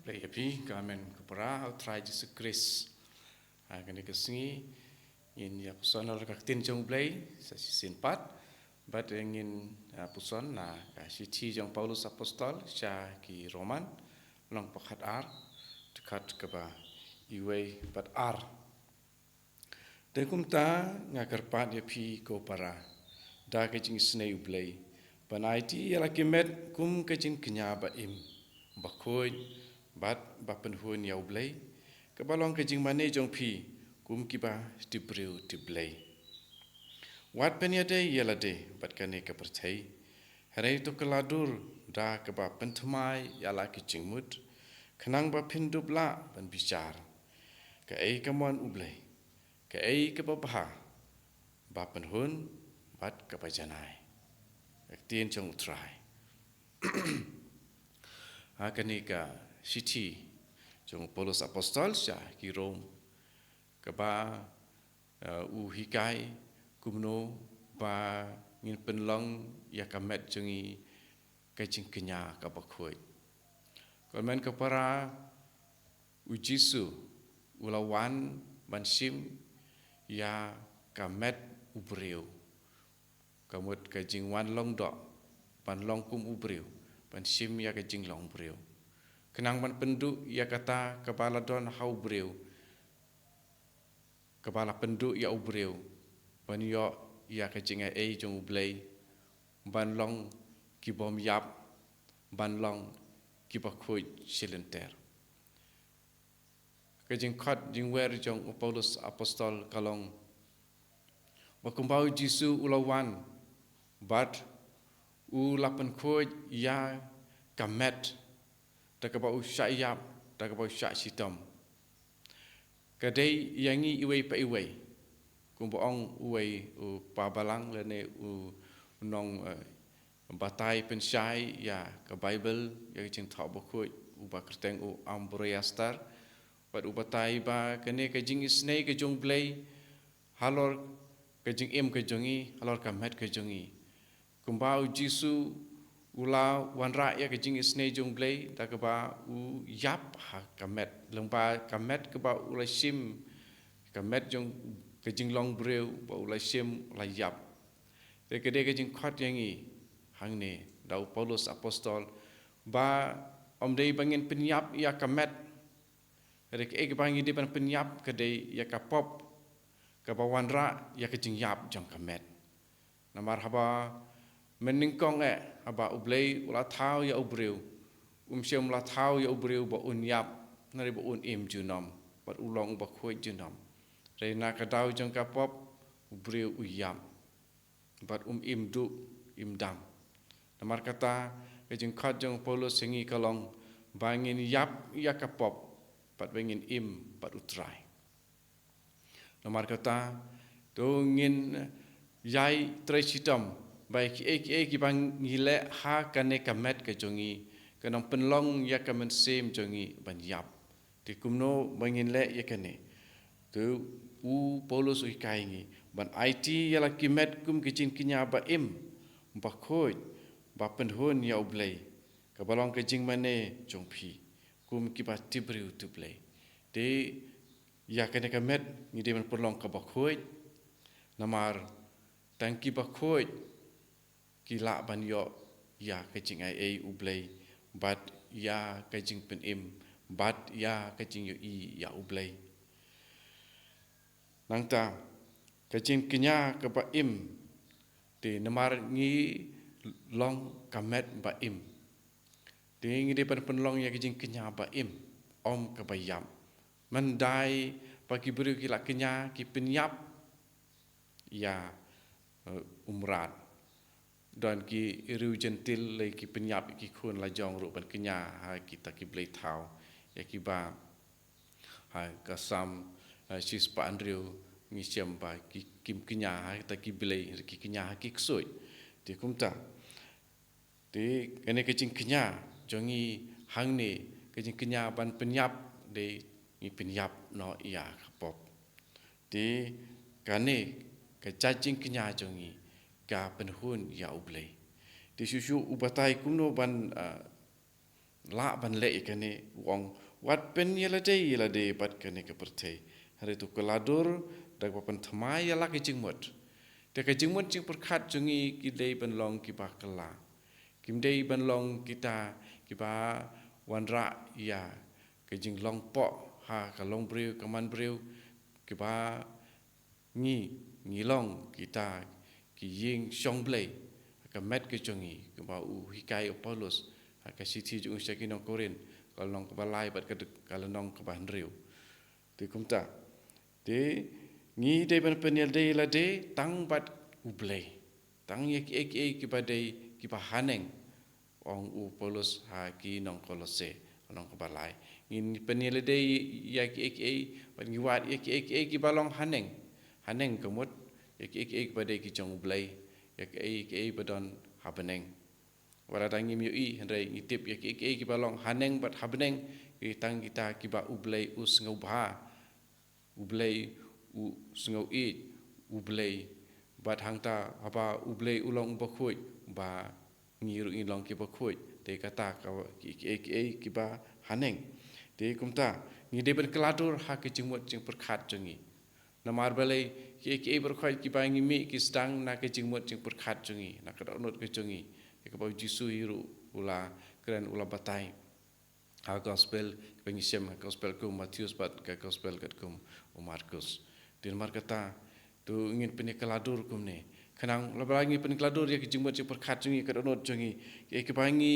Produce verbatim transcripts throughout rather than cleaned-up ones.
Blei ïa phi, ka amen ka para, ha u Trai Jisu Krist. Ha kane ka sngi, ngin ïa puson halor ka ktien jong u Blei, sa shisien pat, bad ngin, ah, puson na ka shithi jong Paulus Apostol, sha ki Roman, lynnong ba khat ar, dkhot kaba iwei bad ar. Te kumta nga kyrpad ïa phi ko para, da ka jingisynei u Blei, ban aiti ïa la ki met kum ka jingkñia ba im, ba khuid, bad ba pynhun ïa u Blei, kaba long ka jingmane jong phi, kum kiba tip briew tip Blei. Wat pynïadei ïa lade bad kane ka pyrthei, hynrei to kylla dur da kaba pynthymmai ïa la ki jingmut, khnang ba phin dup lah ban bishar kaei ka mon u Blei, kaei kaba bha, ba pynhun, bad kaba janai. Ka ktien jong u Trai. Ha kane ka shithi jong u Paulus Apostol sha ki Rom, kaba, eh, u hikai kumno ba ngin pynlong ïa ka met jong ngi ka jingkñia kaba khuid. Ko hynmen ko para, u Jisu u la wan ban shim ïa ka met u briew. Ka mut ka jingwan long doh, ban long kum u briew, ban shim ïa ka jinglong briew, khnang ban pynduh ïa kata kaba la don ha u briew, kaba la pynduh ïa u briew, ban ïoh ïa ka jingai ei jong u Blei, ban long ki bym ïap, ban long kiba khuid shilynter. Ka jingkhot jingwer jong u Paulus Apostol ka long ba kumba u Jisu u la wan, bad u la pynkhuid ïa ka met, da kaba u shah ïap, da kaba u shah shitom. Ka dei ïa ngi iwei pa iwei. Kumba ong uwei u pa balang lane u nong, eh, batai pynshai ïa ka Baibl, ïa ka Jingthoh Bakhuid, uba kyrteng u Ambrosiaster. Bad u batai ba kane ka jingisynei ka jong u Blei halor ka jingim ka jong ngi, halor ka met ka jong ngi. Kumba u Jisu u la wanrah ïa ka jingisynei jong u Blei, da kaba u ïap ha ka met. Lyngba ka met kaba u la shim, ka met jong ka jinglong briew ba u la shim, u la ïap. Te ka dei ka jingkhot ïa ngi hangne da u Paulus Apostol, ba ym dei ba ngin pynïap ïa ka met. Hynrei kaei kaba ngi dei ban pynïap ka dei ïa ka pop, kaba wanrah ïa ka jingïap jong ka met. Namar haba mynnyngkong eh, haba u Blei u la thaw ïa u briew, um shym la thaw ïa u briew ba un ïap, hynrei ba un im junom, bad u long uba khuid junom. Hynrei na ka daw jong ka pop, u briew u ïap, bad um im duh, im dam. Namar kata, ka jingkhot jong u Paulus ïa ngi ka long ba ngin ïap ïa ka pop, bad ba ngin im bad u Trai. Namar kata, to ngin ïai trei shitom ba kiei kiei kiba ngi leh ha kane ka met ka jong ngi, kan ym pynlong ïa ka mynsiem jong ngi ban ïap. Te kumno ba ngin leh ïa kane? Te u Paulus u hikai ngi ban aiti ïa la ki met kum ka jingkñia ba im, ba khuid, ba pynhun ïa u Blei, kaba long ka jingmane jong phi, kum kiba tip briew tip Blei. Te ïa kane ka met ngi dei ban pynlong kaba khuid. Namar tang kiba khuid ki lah ban ïoh ïa ka jingai ei u Blei, bad ïa ka jingpynim, bad ïa ka jingïohi ïa u Blei. Nangta, ka jingkñia kaba im, te namar ngi long ka met ba im, te ngi dei ban pynlong ïa ka jingkñia ba im, ym kaba ïap. Myndai ba ki briew ki la kñia, ki pynïap ïa, eh, u mrad. Don ki riew jentil lei ki pynïap ïa ki khun la jong ruh ban kñia ha kita ki blei thaw. Ïa kiba ha ka Salm, eh, shispah hynriew ngi shem ba ki, kim kñia ha kita ki blei, ki kñia ha ki ksuid. Te kumta, te kane ka jingkñia jong ngi hangne, ka jingkñia ban pynïap, dei ngi pynïap noh ïa ka pop. Te kane ka jait jingkñia jong ngi ka pynhun ïa u Blei. Te shuh shuh u batai kumno ban, ah, lah ban leh ïa kane, u ong, wat pynïalade ïalade bad kane ka pyrthei. Hynrei to kylla dur da kaba pynthymmai ïa la ki jingmut. Te ka jingmut jingpyrkhat jong ngi ki dei ban long kiba kylla. Kim dei ban long kita kiba wanrah ïa ka jinglong poh ha ka long briew ka man briew, kiba ngi, ngi long kita ki ïing shong Blei ha ka met ka jong ngi, kumba u hikai u Paulus ha ka shithi jong u sha ki nong Korinth, ka lynnong kaba lai bad ka, ka lynnong kaba hynriew. Te kumta, te ngi dei ban pynïalade ïalade tang bad U Blei, tang ïa kiei kiei kiba dei kiba haneng, ong u Paulus ha ki nong Kolose, lynnong kaba lai. Ngin pynïalade ïa kiei kiei, bad ngi wad ïa kiei kiei kiba long haneng. Haneng ka mut ïa kiei kiei kiba dei ki jong U Blei, ïa kiei kiei ba don ha bneng. Wat la dang ngim ïohi, hynrei ngi tip ïa kiei kiei kiba long haneng bad ha bneng, ki tang kita kiba U Blei u sngewbha, U Blei u sngewieit, U Blei. Bad hangta haba U Blei u long uba khuid, ba ngi ruh ngi long kiba khuid. Te kata ka kiei kiei kiba haneng. Te kumta, ngi dei ban kylla dur ha ki jingmut jingpyrkhat jong ngi. Namar balei, kiei kiei baroh khoit kiba ngi mih ki sdang na ki jingmut jingpyrkhat jong ngi, na ka dohnud ka jong ngi. Ïa kaba u Jisu hi ruh u la kren, u la batai ha gospel, kaba ngi shem ha gospel kum u Mathaios bad ka gospel katkum u Markos. Te namar kata, to ngin pynkylla dur kumne. Khnang lada ngi pynkylla dur ïa ki jingmut jingpyrkhat jong ngi, ka dohnud jong ngi, kiei kiba ngi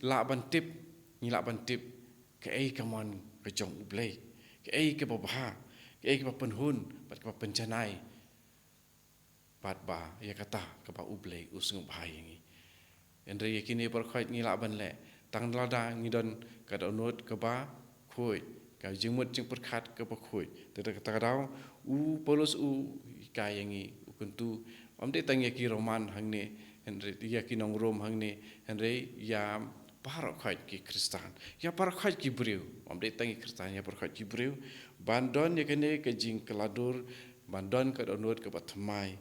lah ban tip, ngi lah ban tip kaei ka mon ka jong U Blei, kaei kaba bha, kaei kaba pynhun bad kaba pynjanai. Bad ba ïa kata kaba U Blei u sngewbha ïa ngi. Hynrei ïa kine baroh khoit ngi lah ban leh tang lada ngi don ka dohnud kaba khuid, ka jingmut jingpyrkhat kaba khuid. Te da kata ka daw, u Paulus u hikai ïa ngi, u kyntu, ym dei tang ïa ki Roman hangne, hynrei ïa ki nong Rom hangne, hynrei ïa baroh khoit ki Khristan, ïa baroh khoit ki briew. Ym dei tang ïa Khristan, ïa baroh khoit ki briew, ban don ïa kane ka jingkylla dur, ban don ka dohnud kaba thymmai.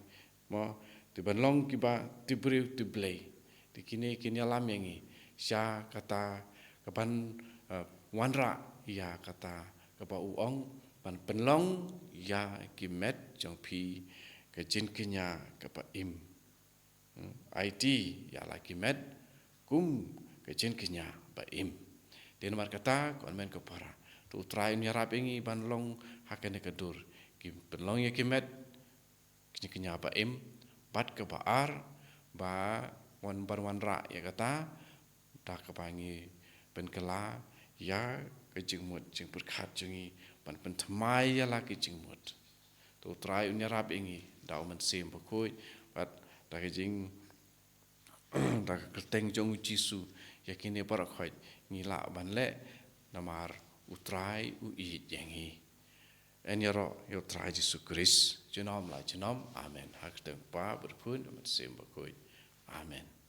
Mo, te ban long kiba tip briew tip Blei. Te kine kin ïalam ïa ngi sha kata kaban, eh, wanrah ïa kata kaba u ong, ban pynlong ïa ki met jong phi ka jingkñia kaba im. Hmm, aiti ïa la ki met kum ka jingkñia ba im. Te namar kata, ko hynmen ko para, to U Trai un ïarap ïa ngi ban long ha kane ka dur, ki pynlong ïa ki met ka jingkñia ba im. Bad kaba ar, ba wan, ban wanrah ïa kata da kaba ngi pynkylla ïa ka jingmut jingpyrkhat jong ngi, ban pynthymmai ïa la ki jingmut. To U Trai un ïarap ïa ngi da U Mynsiem Bakhuid, bad da ka jing, da ka kyrteng jong U Jisu, ïa kine baroh khoit ngi lah ban leh, namar U Trai u ïeit ïa ngi. Yn ïaroh ïa U Trai Jisu Khrist junom la junom. Amen. Ha ka kyrteng U Kpa bad U Khun bad U Mynsiem Bakhuid. Amen.